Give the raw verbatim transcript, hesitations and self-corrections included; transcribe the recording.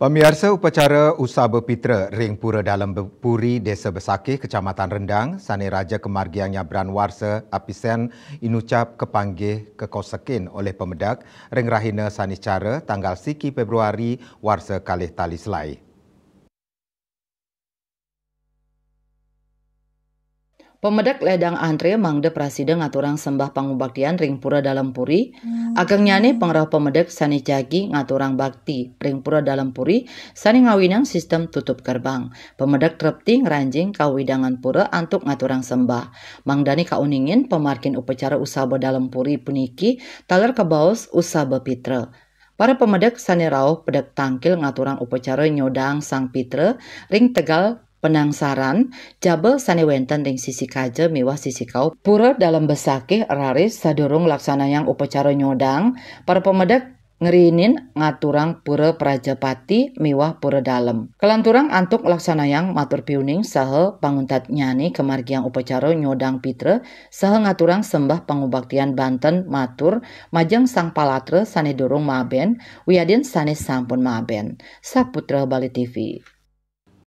Pamiarsa, upacara Usaba Pitra ring Pura Dalem Puri, Desa Besakih, Kecamatan Rendang, sane raja kamargiang nyabran warsa apisen inucap kapanggih kakosekin olih pamedek ring rahina Sanicara tanggal siki Februari warsa kalih tali selae. Pamedek ledang antre mangda prasida ngaturang sembah pangubaktian ring Pura Dalem Puri. Agengnyane pangrauh pamedek sane jagi ngaturang bakti ring Pura Dalem Puri sane ngawinang sistem tutup gerbang. Pamedek trepti ngranjing kawidangan pura antuk ngaturang sembah. Mangdane kauningin pamargin upacara Usaba Dalem Puri puniki taler kabaos Usaba Pitra. Para pamedek sane rauh pedek tangkil ngaturang upacara nyodang Sang Pitra ring tegal panangsaran jaba sane wenten ring sisi kaja miwah sisi kauh Pura Dalem Besakih, raris sadurung laksanayang upacara nyodang, para pamedek ngrinin ngaturang Pura Prajapati miwah Pura Dalem. Kalanturang antuk laksanayang matur piuning saha panguntatnyane kamargiang upacara nyodang pitra saha ngaturang sembah pangubaktian banten matur majeng Sang Palatra sane durung maben wiadin sane sampun maben. Saputra Bali T V.